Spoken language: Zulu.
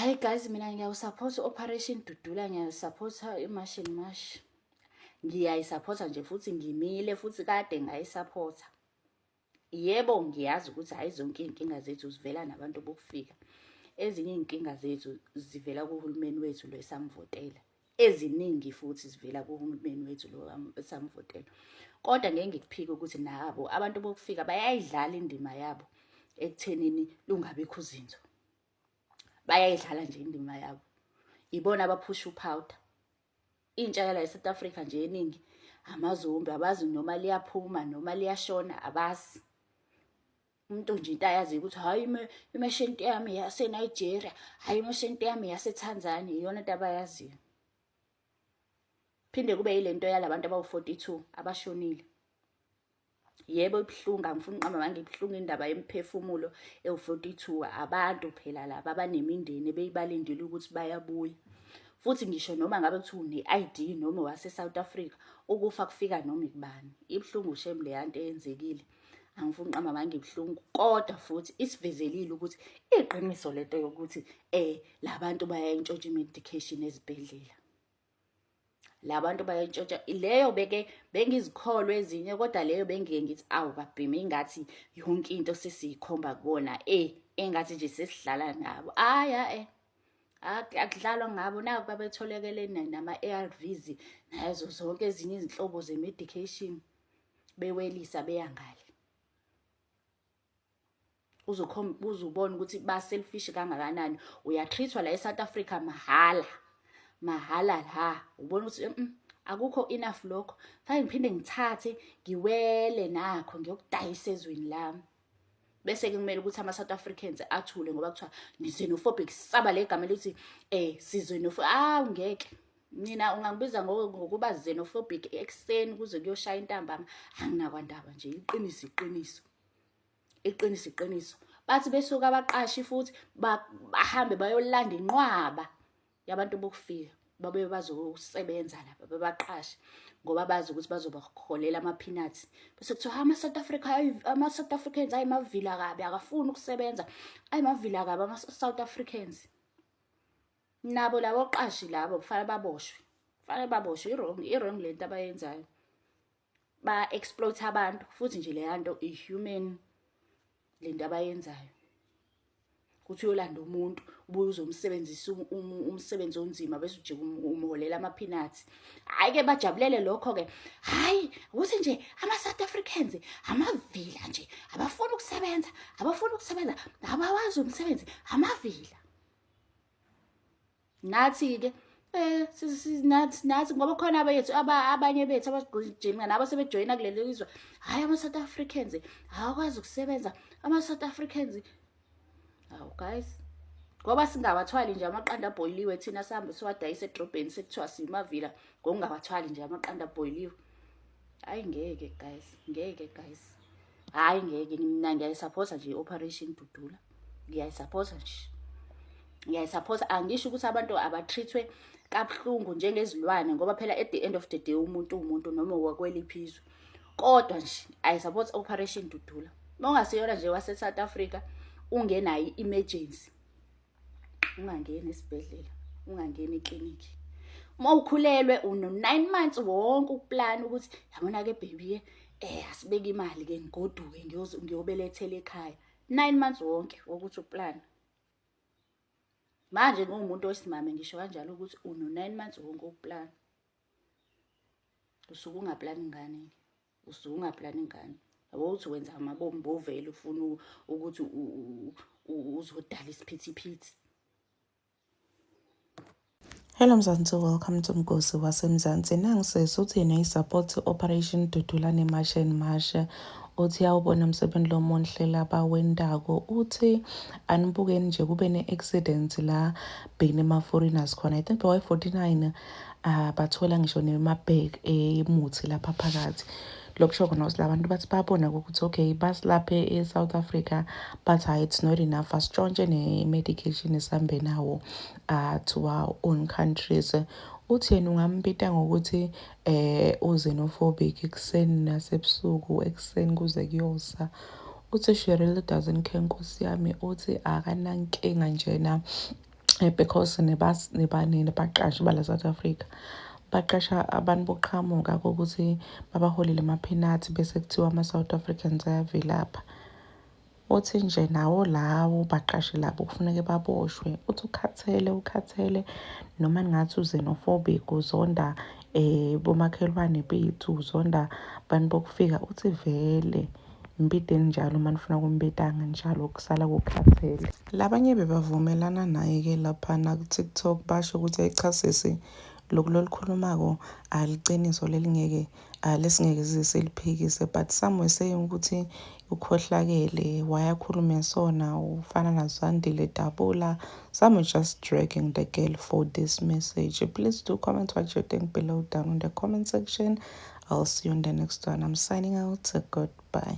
Hhayi guys, mina ngiyawusaphotha u-Operation Dudula, ngiyawusaphotha i-March and March. Ngiyayisaphotha nje futhi ngimile futhi kade ngayisaphotha. Yebo, ngiyazi ukuthi hhayi zonke iy'nkinga zethu zivela nabantu bokufika. Ezinye iy'nkinga zethu zivela kuhulumeni wethu lo esamvotela. Eziningi futhi zivela kuhulumeni wethu lo esamvotela. Kodwa ngeke ngikuphike ukuthi nabo abantu bokufika bayayidlala indima yabo ekuthenini lungabikho uzinzo. Bayayidlala nje indima yabo. Ibona abaphusha uphawuda. Intsha yala eSouth Africa nje eningi amazombi abazi noma liyaphuma noma liyashona abazi. Umuntu nje into ayaziyo ukuthi hhayi imeshenti yami yaseNigeria, hhayi imeshenti yami yaseTanzania, iyona into abayaziyo. Phinde kube yile nto yalabantu abawu-42 abashonile. Yebo ibuhlungu, angifuni uqamba amanga, ibuhlungu indaba yemiphefumulo ewu-42. Abantu phela laba abanemindeni ebeyibalindile ukuthi bayabuya. Futhi ngisho noma ngabe kuthiwa une-ID noma wase-South Africa, ukufa kufika noma ikubani. Ibuhlungu shem leya nto eyenzekile. Angifuni uqamba amanga, ibuhlungu kodwa futhi isivezelile ukuthi iqiniso lento yokuthi labantu bayayintshontsha i-medication ezibhedlela. Labantu bayayintshontsha leyo, beke bengizikholwa ezinye kodwa leyo bengike ngithi awu babhemi ingathi yonke into sesiyikhomba kubona, engathi nje sesidlala ngabo. Hhayi akudlalwa ngabo, naku babetholakele nama-ARVs nazo zonke ezinye izinhlobo ze-medication bewelisa beya ngale. Uzubona ukuthi ba-selfish kangakanani. Uya-treat-wa la e-South Africa mahhala, mahhala la. Ubona ukuthi akukho enough lokho. Fanele ngiphinde ngithathe ngiwele nakho ngiyokudayisa ezweni lami. Bese-ke kumele ukuthi ama-South Africans athule ngoba kuthiwa ni-xenophobic, saba le gama elithi si-xenophobic. Awu ngeke. Mina ungangibiza ngokuba xenophobic ekuseni kuze kuyoshaya intambama, anginakwandaba nje, iqiniso iqiniso. Iqiniso iqiniso. Bathi besuka abaqashi futhi bahambe bayolanda inqwaba yabantu bokufika babuye bazosebenza lapha bebaqashe ngoba bazi ukuthi bazobaholela ama-peanuts. Bese kuthiwa ama-South Africa, ama-South Africans ayimavila kabi, akafuni ukusebenza, ayimavila kabi ama-South Africans. Nabo labo qashi labo kufanele baboshwe, kufanele baboshwe. I-wrong, i-wrong lento abayenzayo. Ba-exploit abantu futhi nje leya nto i-human lento abayenzayo. Kuthi uyolanda umuntu ubuye uzomsebenzisa umsebenzi onzima bese ujika umholela ama-peanuts. Hhayi-ke bajabulele lokho-ke. Hhayi ukuthi nje ama-South Africans amavila nje, abafuni ukusebenza, abafuni ukusebenza, abawazi umsebenzi, amavila. Nathi-ke nathi nathi ngoba khona abayethu abanye bethu abagijima nabo sebejoyina kuleli lizwe. Hhayi ama-South Africans awakwazi ukusebenza, ama-South Africans. Hawu guys, ngoba singawathwali nje amaqanda abhoyiliwe thina sihambe siwadayisa edrobheni sekuthiwa simavila ngokungawathwali nje amaqanda abhoyiliwe. Hhayi ngeke guys, ngeke guys. Hhayi ngeke, mina ngiyayisaphotha nje i-Operation Dudula. Ngiyayisaphotha nje. Ngiyayisaphotha, angisho ukuthi abantu aba-treat-we kabuhlungu njengezilwane ngoba phela at the end of the day umuntu uwumuntu noma wakweliphi izwe. Kodwa nje I support Operation Dudula. Uma ungasiyona nje wase-South Africa ungenayo i-emergency, ungangeni esibhedlela, ungangeni eklinikhi. Uma ukhulelwe uno-9 months wonke ukuplana ukuthi yabona-ke baby-ke asibeke imali-ke ngigoduke ngiyobelethela ekhaya. 9 months wonke wokuthi uplane. Manje ngiwumuntu wesimame ngisho kanjalo ukuthi uno-9 months wonke ukuplana. Usuke ungaplani ingane-ke, usuke ungaplani ingane. Yabo ukuthi wenza amabomu bovele ufuna ukuthi uzodala isiphithiphithi. Hello Mzansi, welcome to Mgosi waseMzansi. Nangisese uthi yena i-support Operation Dudula ne-March and March. Uthi yawubona umsebenzi lo muhle labawentako. Uthi anibukeni nje kube ne-accident la benema-foreigners khona. I think bewayi-49 bathola ngisho nema-bag emuthi lapha phakathi. Lokusho khona ukuthi labantu bathi babona ukuthi okay basilaphe e-South Africa but hayi it's not enough, asitshontshe ne-medication esihambe nawo to our own countries. Uthi yena ungambita ngokuthi u-xenophobic ekuseni nasebusuku, ekuseni kuze kuyosa. Uthi she really doesn't care nkosi yami, uthi akanankinga njena. Because nebaqashi bala South Africa baqasha abantu bokuqhamuka kokuthi babaholele ama-peanuts, bese kuthiwa ama-South Africans ayavilapha. Uthi nje nawo lawo baqashi labo kufuneke baboshwe. Uthi ukhathele, ukhathele, noma ningathi u-xenophobic, uzonda bomakhelwane bethu, uzonda bantu bokufika. Uthi vele mbideni njalo uma nifuna kumbitanga njalo kusala kukhathele. Labanye bebavumelana naye-ke laphana ku-TikTok, basho ukuthi cha sisi, lokhu lolukhulumako aliciniso lelingeke lesingeke size siliphikise, but some were saying ukuthi ukhohlakele, wayakhuluma sona ufana naZandile Dabula. Some were just dragging the girl for this message. Please do comment what you think below down in the comment section. I'll see you in the next one. I'm signing out. Goodbye.